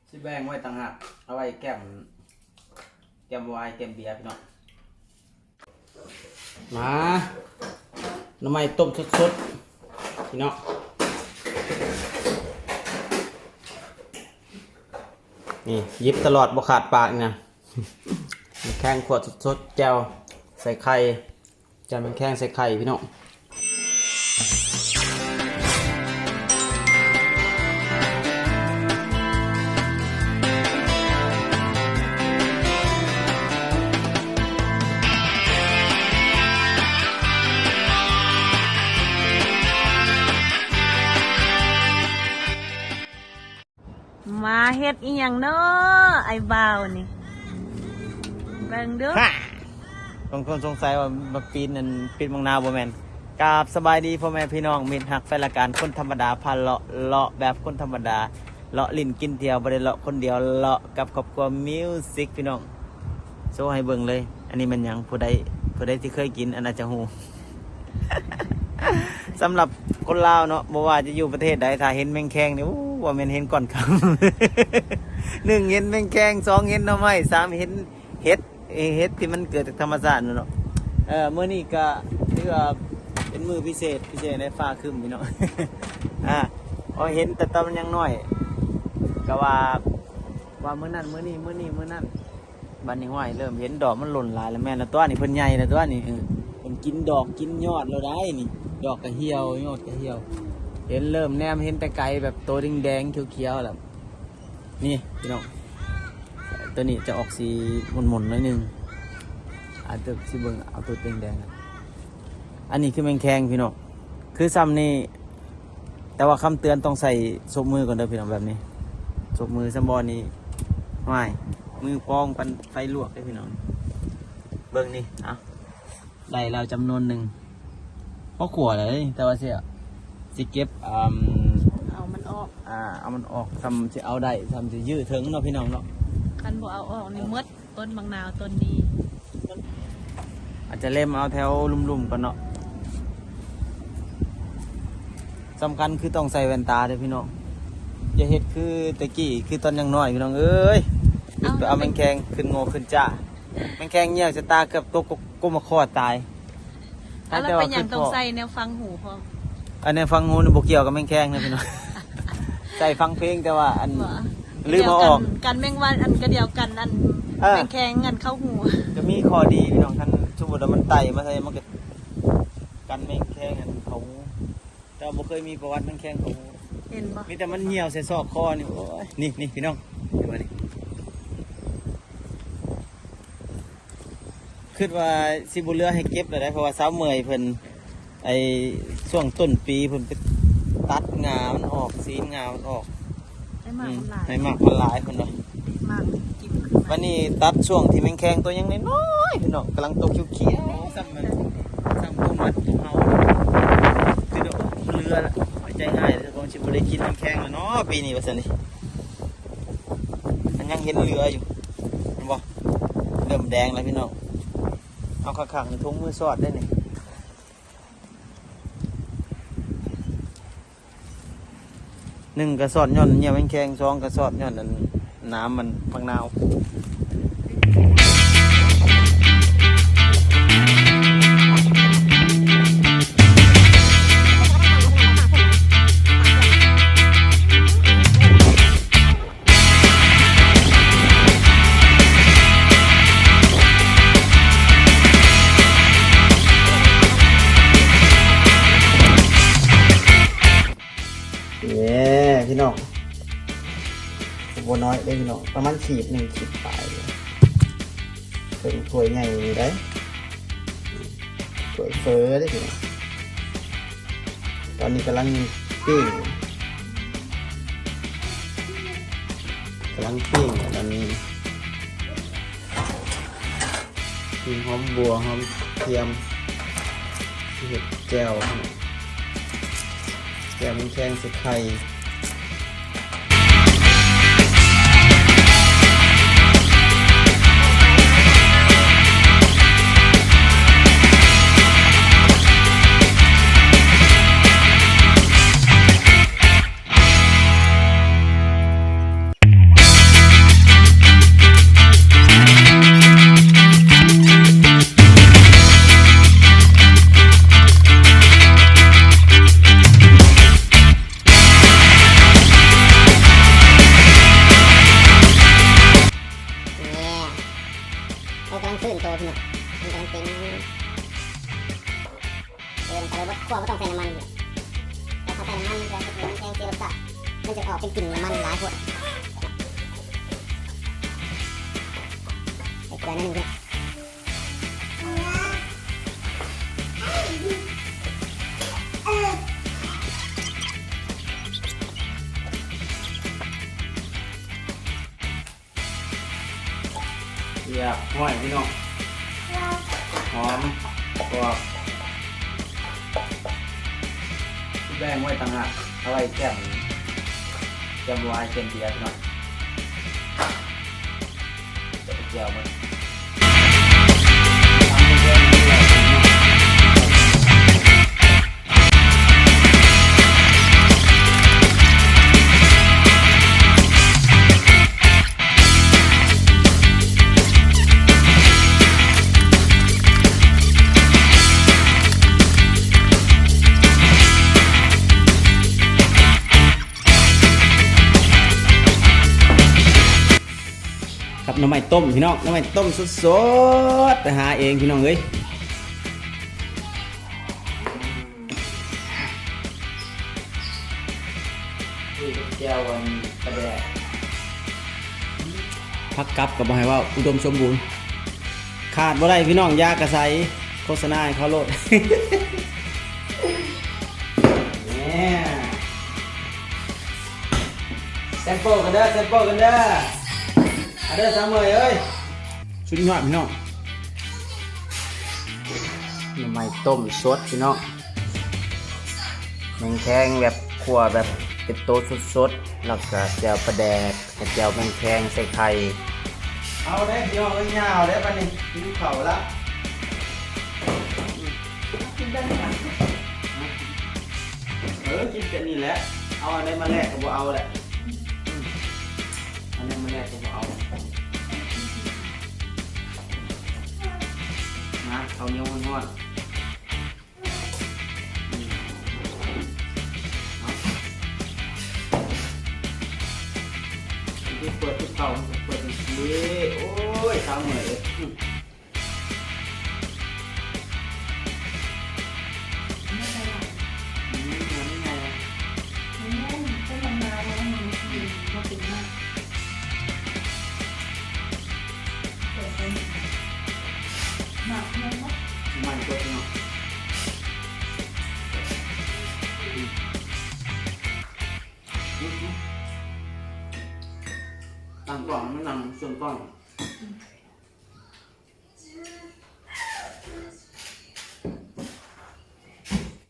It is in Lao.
ຊິແບ່ງໄວ້ຕ່າງຫາກ ເອົາໄວ້ແກ້ມ ແກ້ມວາຍ ແກ້ມເບຍ ພີ່ນ້ອງ. ມາ ໜໍ່ໄມ້ຕົ້ມສົດໆ ພີ່ນ້ອງ. ນີ້ ຫຍິບຕະຫຼອດ ບໍ່ຂາດປາກນີ້ນະ. ແຂ້ງຂົ້ວສົດໆ ແຈ່ວໃສ່ໄຂ່ ຈານແມ່ນແຂ້ງໃສ່ໄຂ່ພີ່ນ້ອງ. ມາເຮັດອີ່ຫຍັງເນາະ ອ້າຍບ່າວນີ້ ເບິ່ງດູ. ບາງຄົນສົງໄສວ່າມາປີນນັ້ນ ປີນບັກນາວ ບໍ່ແມ່ນ. ກາບສະບາຍດີພໍ່ແມ່ພີ່ນ້ອງ ມິດຮັກແຟນລາຍການຄົນທຳມະດາພາເລາະ ເລາະແບບຄົນທຳມະດາ ເລາະຫຼິ້ນກິນທ່ຽວ ບໍ່ໄດ້ເລາະຄົນດຽວ ເລາະກັບຄອບຄົວມິວສິກ ພີ່ນ້ອງ. ໂຊໃຫ້ເບິ່ງເລີຍ ອັນນີ້ແມ່ນຫຍັງ? ຜູ້ໃດ ຜູ້ໃດທີ່ເຄີຍກິນ ອັນ ອາດຈະຮູ້. ສຳລັບຄົນລາວເນາະ ບໍ່ວ່າຈະຢູ່ປະເທດໃດ ຖ້າເຫັນແມງແຄງນີ້ ໂອ້ ວ່າແມ່ນເຫັນກ່ອນຄ່ຳ. ໜຶ່ງ ເຫັນແມງແຄງ, ສອງ ເຫັນໜໍ່ໄມ້, ສາມ ເຫັນເຫັດ ເຫັດທີ່ມັນເກີດຈາກທຳມະຊາດເນາະ. ເອີ ມື້ນີ້ກະຖືວ່າເປັນມື້ພິເສດ ພິເສດໃນຟ້າຄຶ້ມພີ່ນ້ອງ. ອາ ເຮົາເຫັນແຕ່ຕອນມັນຍັງນ້ອຍ ກະວ່າ ວ່າມື້ນັ້ນມື້ນີ້ ມື້ນີ້ມື້ນັ້ນ. ບັດນີ້ ຫ້ວຍ ເລີ່ມເຫັນດອກມັນຫຼົ່ນຫຼາຍແລ້ວ. ແມ່ນແລ້ວຕົວະນີ້ ເພິ່ນໃຫຍ່ແລ້ວຕົວະນີ້. ເອີ ເພິ່ນກິນດອກກິນຍອດແລ້ວໃດ໋ນີ້. ດອກກະຫ່ຽວ ຍອດກະຫ່ຽວ. ເຫັນ ເລີ່ມແນມເຫັນແຕ່ໄກ ແບບໂຕແດງໆ ຂຽວໆ ແລ້ວ. ນີ້ພີ່ນ້ອງ ໂຕນີ້ຈະອອກສີໝົນໆ ໜ້ອຍໜຶ່ງ ອາດຈະຊິເບິ່ງເອົາໂຕແດງໆ. ອັນນີ້ຄືແມງແຄງພີ່ນ້ອງ ຄືຊ່ຳນີ້. ແຕ່ວ່າຄຳເຕືອນຕ້ອງໃສ່ໂຊບມືກ່ອນເດີພີ່ນ້ອງ ແບບນີ້ ໂຊບມືຊຳບໍ່ນີ້ ຫ້ວຍ ມືພອງປານໄຟລວກເດ້ພີ່ນ້ອງ. ເບິ່ງນີ້ ເອົາ ໄດ້ແລ້ວຈຳນວນໜຶ່ງ ພໍຂົ້ວແລ້ວເດ້ ແຕ່ວ່າຊິ ຊິເກັບ ອາ ເອົາມັນອອກ ອາ ເອົາມັນອອກ ຊ່ຳຊິເອົາໄດ້ ຊ່ຳຊິຢື້ເຖິງເນາະ ພີ່ນ້ອງເນາະ. ຄັນບໍ່ເອົາອອກນີ້ໝົດ ຕົ້ນບັກນາວຕົ້ນນີ້ ອາດຈະເລັມເອົາແຖວລຸ່ມໆ ກ່ອນເນາະ. ສຳຄັນຄືຕ້ອງໃສ່ແວ່ນຕາເດີພີ່ນ້ອງ ຢ່າເຮັດຄືແຕ່ກີ້ ຄືຕອນຍັງນ້ອຍພີ່ນ້ອງເອີຍ. ເອົາ ໄປເອົາແມງແຄງຂຶ້ນງໍຂຶ້ນຈ້າ ແມງແຄງຍ່ຽວໃສ່ຕາເກືອບຕົກ ກົມມາຄໍຕາຍ. ແລ້ວເປັນຫຍັງຕ້ອງໃສ່ແນວຟັງຫູພ້ອມ? ອັນແນວຟັງຫູນີ້ບໍ່ກ່ຽວກັບແມງແຄງນະພີ່ນ້ອງ ໃສ່ຟັງເພງ ແຕ່ວ່າອັນ ບໍ່ ລືມເອົາອອກ ກັນແມງວັນ ອັນກະດຽວກັນ ອັນ ເອີ ແມງແຄງອັນເຂົ້າຫູ. ກະມີຂໍ້ດີພີ່ນ້ອງ ຄັນສົມມຸດວ່າມັນໄຕ່ມາໃສ່ ມັນກະກັນແມງແຄງອັນເຂົ້າຫູ. ແຕ່ວ່າບໍ່ເຄີຍມີປະຫວັດແມງແຄງເຂົ້າຫູ ເຫັນບໍ່? ມີແຕ່ມັນຍ່ຽວໃສ່ຊອກຄໍນີ້. ໂອ້ຍ ນີ້ ນີ້ພີ່ນ້ອງ ເຫັນບໍ່ນີ້? ຄິດວ່າຊິບໍ່ເຫຼືອໃຫ້ເກັບແລ້ວໃດ໋ ເພາະວ່າສາວເມື່ອຍເພິ່ນ ໄອ້ ຊ່ວງຕົ້ນປີເພິ່ນໄປຕັດງ່າມັນອອກ ສີນງ່າມັນອອກ ໃຫ້ໝາກມັນຫຼາຍ ອືມ ໃຫ້ໝາກມັນຫຼາຍເພິ່ນວ່າ. ໝາກມັນກິນ ບັດນີ້ຕັດຊ່ວງທີ່ແມງແຄງຕົວຍັງນ້ອຍໆ ພີ່ນ້ອງ ກຳລັງຕົກຂຽວໆ ຊ່ຳມັນ ຊ່ຳຕົວມັດຕົວເຮົາ ຄືວ່າ ໂອ້ ເຫຼືອລະ ໃຈຮ້າຍ ຄງຊິບໍ່ໄດ້ກິນແມງແຄງແລ້ວເນາະ ປີນີ້ວ່າຊັ້ນນີ້. ມັນຍັງເຫັນເຫຼືອຢູ່ ເຫັນບໍ່? ເລີ່ມແດງແລ້ວພີ່ນ້ອງ ເອົາຄັກໆ ນີ້ ຖົງມືສອດໄດ້ນີ້. ໜຶ່ງກະສອດຍ້ອນຍ່ຽວແມງແຄງ ສອງກະສອດຍ້ອນອັນ ນ້ຳມັນໝາກນາວ. ເຢ້ ພີ່ນ້ອງ ບໍ່ນ້ອຍເດ້ພີ່ນ້ອງ ປະມານຂີດໜຶ່ງ ຂີດປາຍ ເຖິງຖ້ວຍໃຫຍ່ຢູ່ໄດ໋ ຖ້ວຍເຝີເດ້ພີ່ນ້ອງ. ຕອນນີ້ກຳລັງປີ້ງ ກຳລັງປີ້ງອັນນັ້ນ ປີ້ງຫອມບົ່ວ ຫອມກະທຽມ ຊິເຮັດແຈ່ວ ແຈ່ວແມງແຄງໃສ່ໄຂ່. ເ ນ້ຳມັນຫຼາຍໂພດ ໃສ່ເກືອໜ້ອຍໜຶ່ງ. ຮຽບຮ້ອຍພີ່ນ້ອງ ຫອມກອບ ແບ່ງໄວ້ຕ່າງຫາກ ເອົາໄວ້ແກ້ມ ແກ້ມວາຍແກ້ມເບຍພີ່ນ້ອງ. ແຈ່ວໝົດ. ກັບໜໍ່ໄມ້ຕົ້ມພີ່ນ້ອງ ໜໍ່ໄມ້ຕົ້ມສົດໆ ໄປຫາເອງພີ່ນ້ອງເອີຍ. ແຈ່ວອັນປາແດກ ຜັກກັບກໍບໍ່ໃຫ້ເວົ້າ ອຸດົມສົມບູນ ຂາດບໍ່ໄດ້ພີ່ນ້ອງ ຢາກະໄຊ ໂຄສະນາໃຫ້ເຂົາໂລດ. ແນ່ ແຊມເປິ້ນກັນເດີ ແຊມເປິ້ນກັນເດີ ມາເດີສາວເໝີຍເອີຍ. ສຸດຍອດພີ່ນ້ອງ ໜໍ່ໄມ້ຕົ້ມສົດພີ່ນ້ອງ ແມງແຄງແບບຂົ້ວແບບເປັນໂຕສົດໆ ແລ້ວກະແຈ່ວປາແດກ ກະແຈ່ວແມງແຄງໃສ່ໄຂ່. ເອົາເດີພີ່ນ້ອງເອີຍ ຍາວເດີ ບາດນີ້ຫິວເຂົ້າລະ. ກິນແບບນີ້ນະ ເອີ ກິນແບບນີ້ແຫຼະ ເອົາອັນໃດມາແລກກໍບໍ່ເອົາແຫຼະ ອືມ ອັນໃດມາແລກກໍບໍ່ເອົາ. ມາ ເຂົ້າໜຽວຮ້ອນໆ. ອືມ ເອົາ ເປີດຄືເກົ່າ ເປີດຈັ່ງຊີ້. ໂອ້ຍ ສາວເມື່ອຍເອີຍ ອືມ ອືມ ມັນງ່າຍ ມັນງ່າຍ ມັນງ່າຍ ຄົນທຳນາເຮົາມັນຊິບໍ່ເປັນມາກ. ໝາກແມ່ນບໍ່? ມັນຕົກເນາະ ອືມ ຕັ້ງກ້ອງ ມານັ່ງເຊິ່ງກ້ອງ ອືມ.